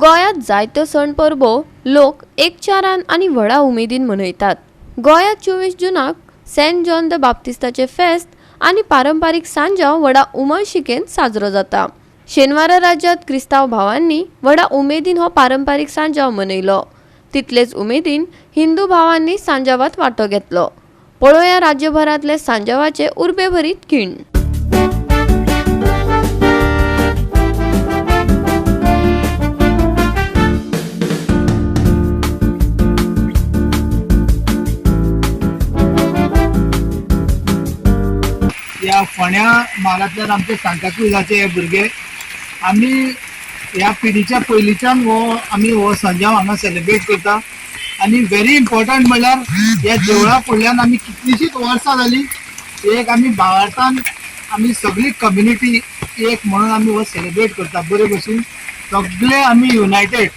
गोंयांत जायत्यो सण परबो लोक एकचारान आनी व्हडा उमेदीन मनयतात. गोंयांत 24 जुनाक सेंट जॉन the बाप्तिस्ताचें फेस्त आनी पारंपारीक सांजाव व्हडा उमळशिकेन साजरो जाता. शेनवारा राज्यांत क्रिस्तांव भावांनी व्हडा उमेदीन हो पारंपारीक सांजाव मनयलो. तितलेच उमेदीन हिंदू भावांनी सांजावात वांटो घेतलो. पळोवया राज्यभरांतले सांजावाचे उर्बेभरीत खीण. ह्या फोंड्या म्हालांतल्यान आमचे सांताक्रुजाचे हे भुरगे आमी ह्या पिढीच्या पयलींच्यान हो आमी हो सांजाव हांगा सेलिब्रेट करता. आनी व्हेरी इम्पॉर्टंट म्हणल्यार ह्या देवळा फुडल्यान आमी कितलींशींच वर्सां जालीं एक आमी भावार्थान आमी सगळी कम्युनिटी एक म्हणून आमी हो सेलिब्रेट करता. बरे भशेन सगळे आमी युनायटेड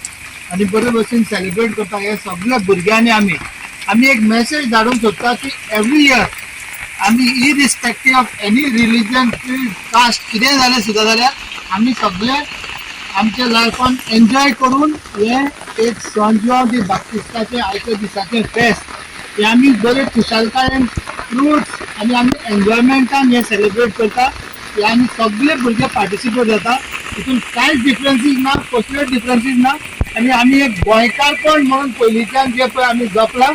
आनी बरे भशेन सेलिब्रेट करता. हे सगळे भुरग्यांनी आमी आमी एक मॅसेज धाडूंक सोदता की एवरी इयर आमी irrespective of any religion, creed, caste कितेंय जालें सुद्दां जाल्यार आमी सगळे आमच्या लायफान एन्जॉय करून हे एक सांत जुआंव दी बाप्तिस्ताचें आयच्या दिसाचें फेस्त हें आमी बरे खुशालकायेन फ्रुट्स आनी आमी एन्जॉयमेंटान हें सेलिब्रेट करता. हे आमी सगळे भुरगे पार्टिसिपेट जाता. हितून कांयच डिफरन्सीस ना, कसल्योच डिफरन्सीस ना. आनी आमी एक गोंयकारपण म्हणून पयलींच्यान जें पळय आमी जपलां.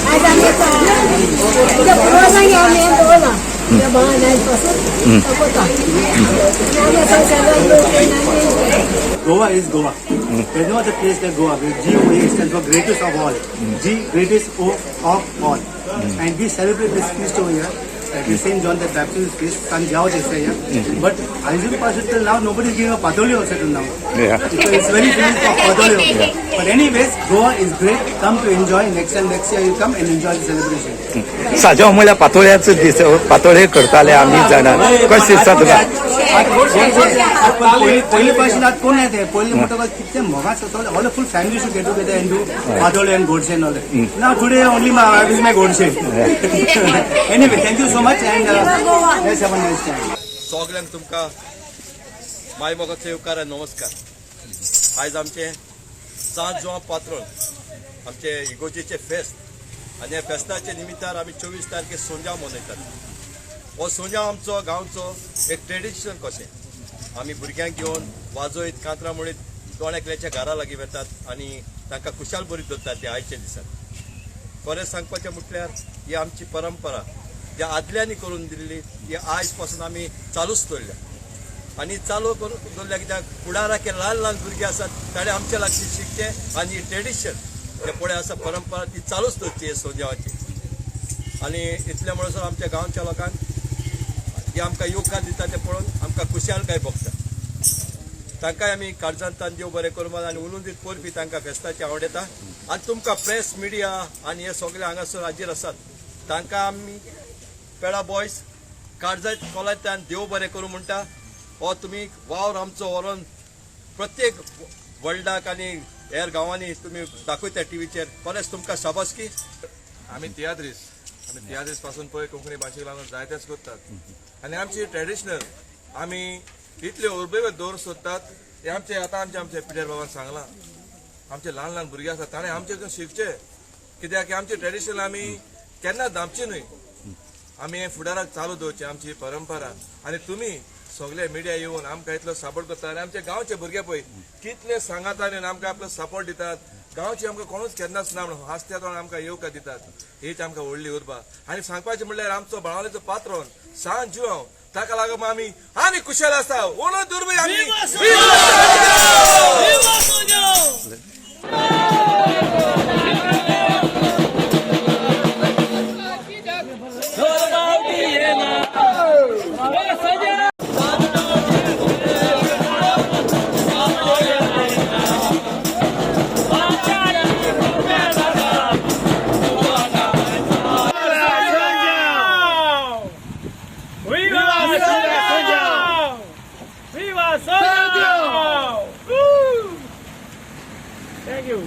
आज आमी पुर्वजांक आमी हें दवरलां त्या भावान आयज पासून आमी संवसारांत लोक आनी Goa is Goa. There's no other place like Goa. G O A stands for greatest of all. G, greatest O of all. And we celebrate this feast over here. That is Saint John the Baptist feast, San Jao they say here. But Aizum Pasha till now, nobody is giving a patoli also till now. So it's very famous for patoli also. But anyways, Goa is great. Come to enjoy. Next time, next year you come and enjoy the celebration. Sanjao म्हणल्यार पातोळ्याचो दीस. पातोळे करताले आमी जाणा. कशें दिसता तुका? पयली पासून आतां कोण येते पयलीं म्हणटकच कितले मोगाच all full family should get together and do patoli and गोडशे and all. Now today only my wife is my गोडशे. Anyway, thank you so much and let's have a nice time. सगल्यांक तुमकां माय मोगाचो येवकार आनी नमस्कार. आयज आमचें सांत जुआंव पात्रोन आमचे इगोजेचे फेस्त आनी ह्या फेस्ताच्या निमित्तार आमी 24 तारखे सोंजाव मनयतात. हो सोंजाव आमचो गांवचो एक ट्रेडिशन कशें आमी भुरग्यांक घेवन वाजयत कांतरां म्हणीत दोन एकल्याच्या घरा लागीं वेतात आनी तांकां खुशाल बरी दवरतात ते आयच्या दिसाक. खरें सांगपाचें म्हटल्यार ही आमची परंपरा ज्या आदल्यांनी करून दिल्ली ती आयज पासून आमी चालूच दवरल्या आनी चालू करून दवरल्या कित्याक फुडाराक हे ल्हान ल्हान भुरगे आसात ताणें आमच्या लागीं शिकचें आनी ट्रेडिशन जें पळय आसा परंपरा ती चालूच दवरची हे सोंजावाची. आनी इतलें म्हणसर आमच्या गांवच्या लोकांक जे आमकां येवकार दिता तें पळोवन आमकां खुशालकाय भोगता. तांकांय आमी काळजांतल्यान देव बरें करूं आनी उलोवन दीत पळोवपी तांकां फेस्ताची आवड येता. आनी तुमकां प्रेस मिडिया आनी हे सगळे हांगासर हाजीर आसात तांकां आमी पेडा बॉयज काळजा कोलांतल्यान देव बरें करूं म्हणटा. हो तुमी वावर आमचो व्हरोन प्रत्येक वर्ल्डाक आनी हेर गांवांनी तुमी दाखयता टिवीचेर, खरेंच तुमकां शाबासकी. आमी तियात्रीस, आमी तियात्रीस पासून पळय कोंकणी भाशेक लागून जायतेच करतात आनी आमची ट्रेडिशनल आमी इतले उर्बेवे दवर सोदतात. हे आमचे आतां आमचे आमचे पिटर बाबान सांगलां, आमचे ल्हान ल्हान भुरगे आसात ताणें आमचे शिकचे, कित्याक की आमचे ट्रेडिशनल आमी केन्ना दामचे न्हय, आमी हे फुडाराक चालू दवरचे आमची परंपरा. आनी तुमी सगळे मिडिया येवन आमकां इतलो सपोर्ट करतात आनी आमचे गांवचे भुरगे पळय कितले सांगातान येवन आमकां आपलो सपोर्ट दितात. गांवचे आमकां कोणूच केन्नाच ना म्हणून हांसत्या तोंडान आमकां येवकार दितात, हीच आमकां व्हडली उर्बा. आनी सांगपाचें म्हणल्यार आमचो बाणावलेचो पात्रोन सान जुआंव, ताका लागून आमी आनी कुशल आसा म्हणून दुर्बे आमी. Viva Sanjao! Woo! Thank you.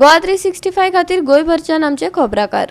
Goa 365 खातीर गोंयभरच्यान आमचे खबराकार.